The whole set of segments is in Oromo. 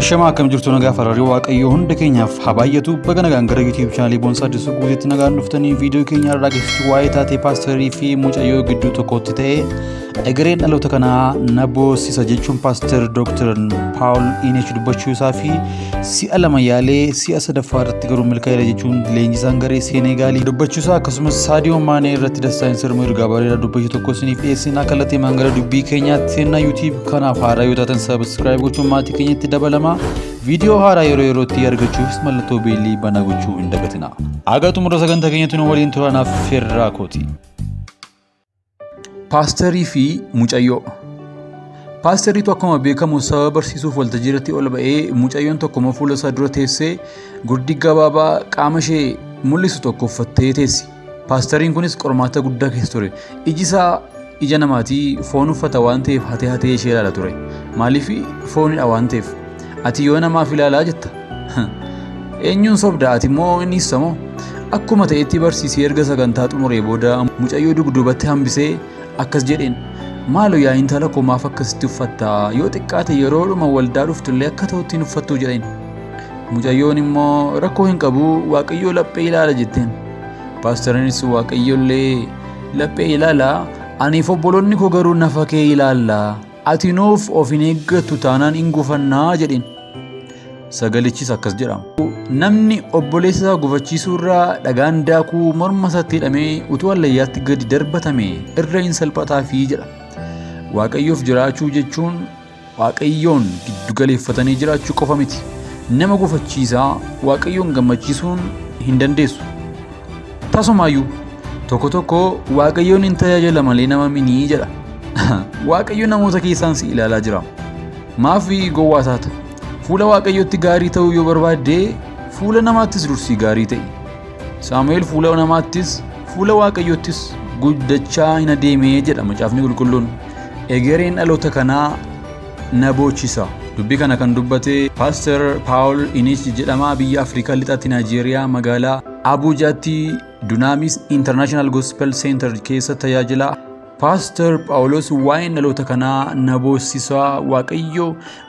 Ashamaa akkam jirtu nagaa faraarii Waaqayyoo hunda keenyaaf haa baay'atu. Baga nagaan gara YouTube chaanalii Boonsaa Addisuu Guuteetti nagaan dhuftanii viidiyoo keenya irraa keessatti waa'ee taatee paasterii fi mucayyoo gidduu tokkotti ta'e egereen dhaloota kanaa na boossisa jechuun paaster Dr. Paawul Ineech dubbachuu isaa fi si'a lama yaalee si'a sadaffaa irratti garuu milkaa'eera jechuun leenjisaan garee Seeneegaalii dubbachuu isaa akkasumas Saadiyoo Maanee irratti dastaan sirma ergaa bareedaa dubbachuu tokko isiniif dhiyeessina. Kallattii maan gara dubbii keenyaatti seenna. YouTube kanaaf haaraa yoo taatan subscribe gochuun maatii keenyatti dabalama. Viidiyoo haaraa yeroo yerootti argachuufis mallattoo beellii banaa gochuu hin dagatina. Aga xumura sagantaa keenyatti nu waliin turan affeerraa kooti. Paasterii fi mucayyoo. Paasteriitu akkuma beekamu saba barsiisuuf waltajjii irratti ol ba'ee mucayyoon tokko immoo fuula isaa dura teessee gurdii gabaabaa qaama ishee mul'isu tokko uffattee teessi. Paasteriin kunis qormaata guddaa keessa ture. Iji isaa ija namaatii foon uffata waan ta'eef hatee hatee ishee ilaala ture. Maaliif foonidha waan ta'eef. Ati yoo namaaf ilaalaa jetta. Eenyuun sobda ati immoo inni ibsa moo? Akkuma ta'etti barsiisee erga sagantaa xumuree booda mucayyoo dugduubatti hambisee akkas jedheen. Maalo yaa intala koo maaf akkasitti uffatta? Yoo xiqqaate yeroodhuma waldaa dhuftullee akka ta'utti hin uffattu jedheen. Mucayyoon immoo rakkoo hin qabu Waaqayyoo laphee ilaala jetteen. Paasteriinis Waaqayyoollee laphee ilaala aniif obboloonni koo garuu nafa kee ilaalla. Ati nuuf of hin eeggattu taanaan in gufannaa jedheen. Sagalichis akkas jedha. Namni obboleessa isaa gufachiisuu irraa dhagaan daakuu morma isaatti hidhamee utuu hallayyaatti gadi darbatame irra in salphataafii jedha. Waaqayyoof jiraachuu jechuun Waaqayyoon giddu galeeffatanii jiraachuu qofa miti. Nama gufachiisaa Waaqayyoon gammachiisuun hin dandeessu. Tasumaayyuu tokko tokko Waaqayyoon hin tajaajila malee nama minii jedha. Waaqayyo namoota keessaan si ilaalaa jira. Maaf gowwaa taata? Fuula Waaqayyootti gaarii ta'uu yoo barbaadde fuula namaattis dursii gaarii ta'i. Saamu'eel fuula namaattis fuula Waaqayyoottis guddachaa hin adeeme jedha macaafni qulqulluun. Egereen dhaloota kanaa na boochisa. Dubbii kana kan dubbate Paaster Paawul Iniich jedhama biyya Afrikaa lixaatti Naayijeeriyaa magaalaa Abuujaatti Dunamis International Gospel Center keessa tajaajila. Paaster Phaawulos waa'een dhaloota kanaa na boossisaa Waaqayyo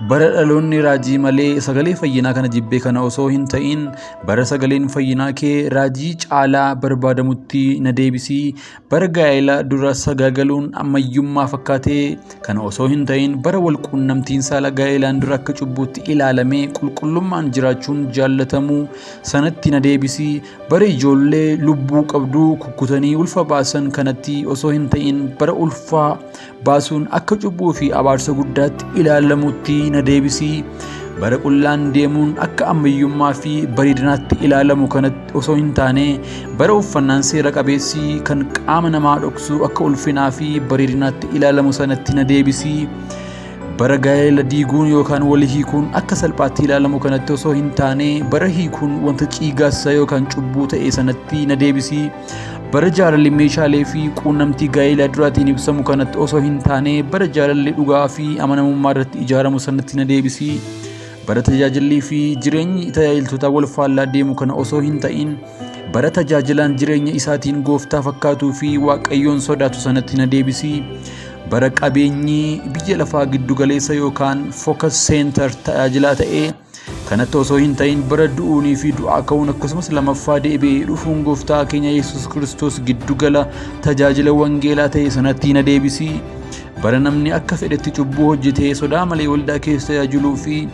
bara dhaloonni raajii malee sagalee fayyinaa kana jibbee kana osoo hin ta'in bara sagaleen fayyinaa kee raajii caalaa barbaadamutti na deebisii. Bara gaa'ela dura sagaagaluun ammayyummaa fakkaatee kana osoo hin ta'in bara wal quunnamtiin saala gaa'elaan dura akka cubbuutti ilaalamee qulqullummaan jiraachuun jaallatamuu sanatti na deebisii. Bara ijoollee lubbuu qabduu kukkutanii ulfa baasan kanatti osoo hin ta'in bara ulfaa baasuun akka cubbuu fi abaarsa guddaatti ilaalamutti na deebisii. Bara qullaan deemuun akka ammayyummaa fi bareedinaatti ilaalamu kanatti osoo hin taane bara uffannaan seera qabeessi kan qaama namaa dhoksu akka ulfinaa fi bareedinaatti ilaalamu sanatti na deebisii. Bara gaa'ela diiguun yookaan wal hiikuun akka salphaatti ilaalamu kanatti osoo hin taane bara hiikuun wanta ciigaasisaa yookaan cubbuu ta'e sanatti na deebisii. Bara jaalalli meeshaalee fi quunnamtii gaa'elaa duraatiin ibsamu kanatti osoo hin taane bara jaalalli dhugaa fi amanamummaa irratti ijaaramu sanatti na deebisii. Bara tajaajillii fi jireenyi tajaajiltootaa wal faallaa deemu kana osoo hin ta'in bara tajaajilaan jireenya isaatiin gooftaa fakkaatuu fi Waaqayyoon sodaatu sanatti na deebisii. Bara qabeenyi biyya lafaa giddu galeessa yookaan focus center tajaajilaa ta'ee kanatti osoo hin ta'in bara du'uunii fi du'aa ka'uun akkasumas lamaffaa deebi'ee dhufuun gooftaa keenya Yesuus Kiristoos giddugala tajaajila wangeelaa ta'e sanatti na deebisii. Bara namni akka fedhetti cubbuu hojjetee sodaa malee waldaa keessa tajaajiluu fi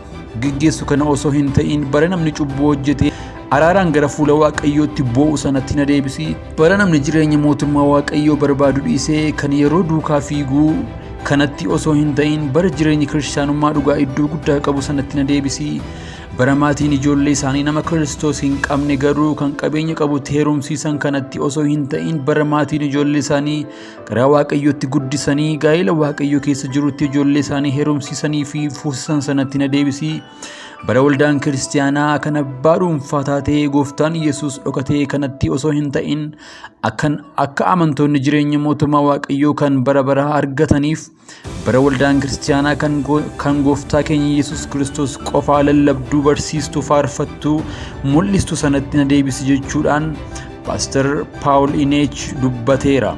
geggeessu kana osoo hin ta'in bara namni cubbuu hojjetee araaraan gara fuula Waaqayyootti boo'u sanatti na deebisii. Bara namni jireenya mootummaa Waaqayyoo barbaadu dhiisee kan yeroo duukaa fiiguu kanatti osoo hin ta'in bara jireenyi kiristaanummaa dhugaa iddoo guddaa qabu sanatti na deebisii. Bara maatiin ijoollee isaanii nama Kiristoos hin qabne garuu kan qabeenya qabutti heerumsiisan kanatti osoo hin ta'in bara maatiin ijoollee isaanii karaa Waaqayyootti guddisanii gaa'ela Waaqayyoo keessa jirutti ijoollee isaanii heerumsiisanii fi fuusisan sanatti na deebisii. Bara waldaan kiristaanaa kan abbaa dhuunfaa taatee gooftaan Yesuus dhokatee kanatti osoo hin ta'in akkan akka amantoonni jireenya mootummaa Waaqayyoo kan bara baraa argataniif bara waldaan kiristaanaa kan gooftaa keenya Yesuus Kiristoos qofaa lallabduu barsiistuu faarfattuu mul'istu sanatti na deebisi jechuudhaan Paaster Paawul Ineech dubbateera.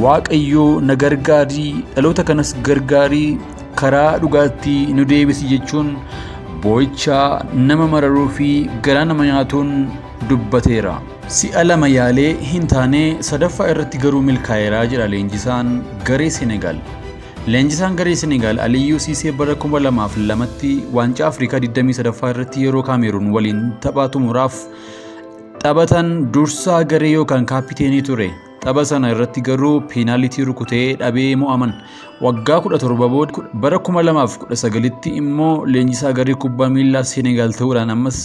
Waaqayyoo na gargaarii dhaloota kanas gargaarii karaa dhugaatti nu deebisi jechuun Boo'icha nama mararuu fi garaa nama nyaatuun dubbateera. Si'a lama yaalee hin taane, sadaffaa irratti garuu milkaa'eera jedha leenjisaan garee Senegaal. Leenjisaan garee Senegaal Aliyyuu Siisee bara 2002tti waancaa Afrikaa 23ffaa irratti yeroo Kaameeruun waliin tapha xumuraaf taphatan dursaa garee yookaan kaappiteenii ture. Tapha sana irratti garuu peenaalitii rukutee dhabee mo'aman. Waggaa 17 booda bara 2019tti immoo leenjisaa garee kubbaa miillaa Senegaal ta'uudhaan ammas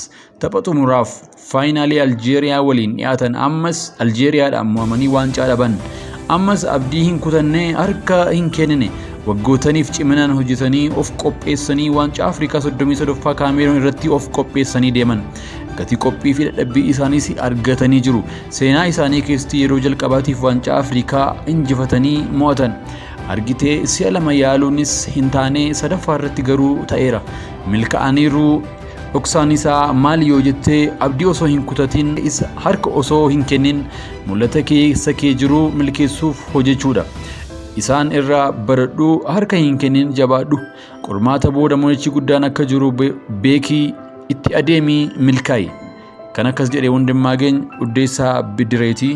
tapha xumuraaf faayinaalii Aljeeriyaa waliin dhiyaatan ammas Aljeeriyaadhaan mo'amanii waancaa dhaban. Ammas abdii hin kutanne, harka hin kennine. Waggootaniif ciminaan hojjetanii of qopheessanii waancaa Afrikaa 33ffaa Kaameeruun irratti of qopheessanii deeman. Gatii qophii fi dadhabbii isaaniis argatanii jiru. Seenaa isaanii keessatti yeroo jalqabaatiif waancaa Afrikaa injifatanii mo'atan. Argitee, si'a lama yaaluunis hin taane, sadaffaa irratti garuu ta'eera. Milkaa'aniiru. Dhoksaan isaa maali yoo jettee, abdii osoo hin kutatin, isa harka osoo hin kennin, mul'ata keessa kee jiru milkeessuuf hojjechuudha. Isaan irraa baradhu, harka hin kennin, jabaadhu. Qormaata booda mo'ichi guddaan akka jiru beekii itti adeemii milkaa'i. Kan akkas jedhe Wandimmaageny Uddeessaa Bidireetii.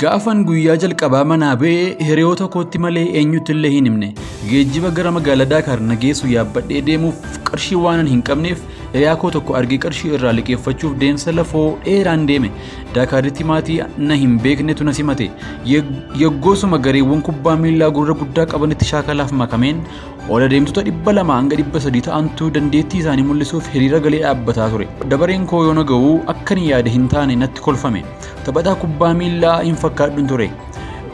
Gaafan guyyaa jalqabaa manaa ba'ee hiriyoota kootti malee eenyutti illee hin himne. Geejjiba gara magaalaa Daakaar na geessu yaabbadhee deemuuf qarshii waanan hin qabneef, hiriyaa koo tokko argee qarshii irraa liqeeffachuuf deemsa lafoo dheeraan deeme. Daakaaritti maatii na hin beeknetu na simate. Yoggoosuma gareewwan kubbaa miillaa gurra guddaa qabanitti shaakalaaf makameen ol adeemtota 200 hanga 300 ta'antu dandeettii isaanii mul'isuuf hiriira galee dhaabbataa ture. Dabareen koo yoo na ga'u akkan yaade hin taane, natti kolfame. Taphataa kubbaa miillaa hin fakkaadhun ture.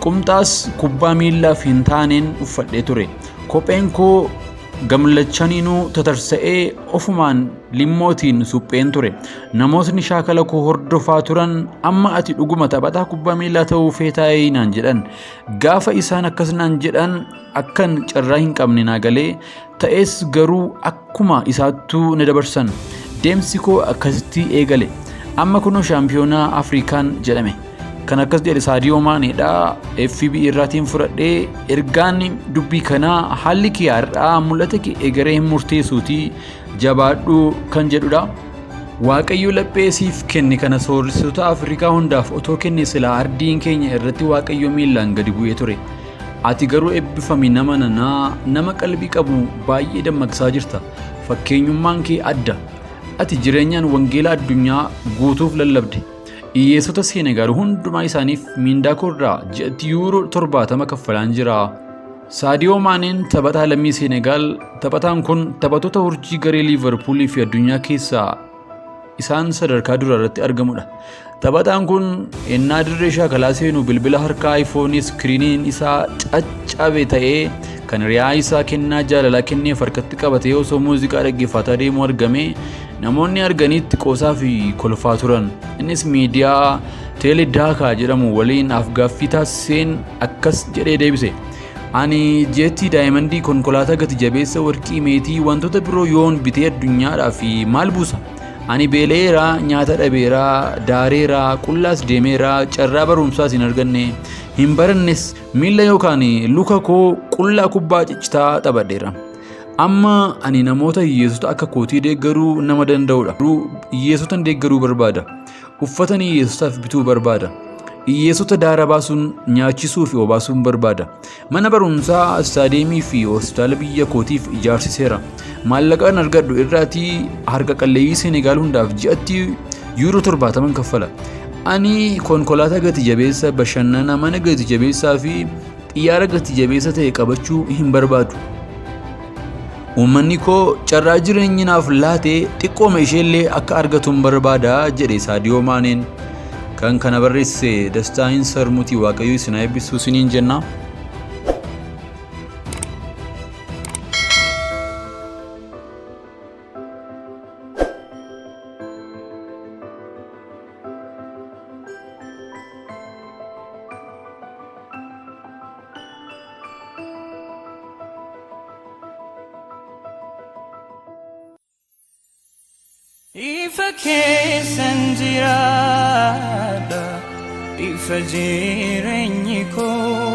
Qumxaas kubbaa miillaaf hin taaneen uffadhee ture. Kopheen koo gamlachaniinuu tatarsa'ee ofumaan limmootiin supheen ture. Namootni shaakala koo hordofaa turan, "Amma ati dhuguma taphataa kubbaa miillaa ta'uu feetaayii?" naan jedhan. Gaafa isaan akkas naan jedhan akkan carraa hin qabne naa galee, ta'es garuu akkuma isaattuu na dabarsan. Deemsi koo akkasitti eegale. Amma kunoo shaampiyoonaa Afrikaan jedhame. Kan akkas jedhe Saadiyoo Maaneedha. FB irraatiin fudhadhee. Ergaan dubbii kanaa, haalli kee har'aa mul'ata kee egeree hin murteessuutii jabaadhu kan jedhudha. Waaqayyo laphee siif kenne kana sooressitoota Afrikaa hundaaf otoo kenne, silaa ardiin keenya irratti Waaqayyo miillaan gadi bu'ee ture. Ati garuu eebbifami, nama nanaa, nama qalbii qabu baay'ee dammaqsaa jirta. Fakkeenyummaan kee adda. Ati jireenyaan wangeela addunyaa guutuuf lallabde. Hiyyeessota Seenegaal hundumaa isaaniif miindaa koorraa ji'atti yuuroo 70 kaffalaan jira. Saadiyoo Maaneen taphataa lammii Seenegaal. Taphataan kun taphattoota urjii garee Liivarpuulii fi addunyaa keessaa isaan sadarkaa duraa irratti argamudha. Taphataan kun ennaa dirree shaakalaa seenu bilbila harkaa iPhone iskiriiniin isaa caccabe ta'ee kan hiriyaa isaa kennaa jaalalaa kenneef harkatti qabatee osoo muuziqaa dhaggeeffataa deemuu argame, namoonni arganiitti qoosaa fi kolfaa turan. Innis miidiyaa Teele Daakaa jedhamu waliin afgaaffii taasiseen akkas jedhee deebise. "Ani jeettii daayimandii, konkolaataa gati jabeessa, warqii, meetii, wantoota biroo yoon bitee addunyaadhaa fi maal buusa? Ani beela'eera, nyaata dhabeera, daareera, qullaas deemeera, carraa barumsaas hin arganne, hin barannes, miilla yookaan luka koo qullaa kubbaa ciccitaa taphadheera. Amma ani namoota hiyyeessota akka kootii deeggaruu nama danda'udha. Hiyyeessotan deeggaruu barbaada. Uffatan hiyyeessotaaf bituu barbaada. Hiyyeessota daara baasuun nyaachisuu fi obaasuun barbaada. Mana barumsaa, istaadeemii fi hospitaala biyya kootiif ijaarsiseera. Maallaqaan argadhu irraatii harka qalleeyyii Senegaal hundaaf ji'atti yuuroo 70 kaffala. Ani konkolaataa gati jabeessa, bashannana, mana gati jabeessaa fi xiyyaara gati jabeessa ta'e qabachuu hin barbaadu. Uummanni koo carraa jireenyi naaf laate xiqqooma isheellee akka argatuun barbaada," jedhe Saadiyoo Maaneen. Kan kana barreesse Dastaa Sarmuutii. Waaqayyo isin haa eebbisuu isiniin jenna. Ifa keessan jiraadha, ifa jireenyi koo.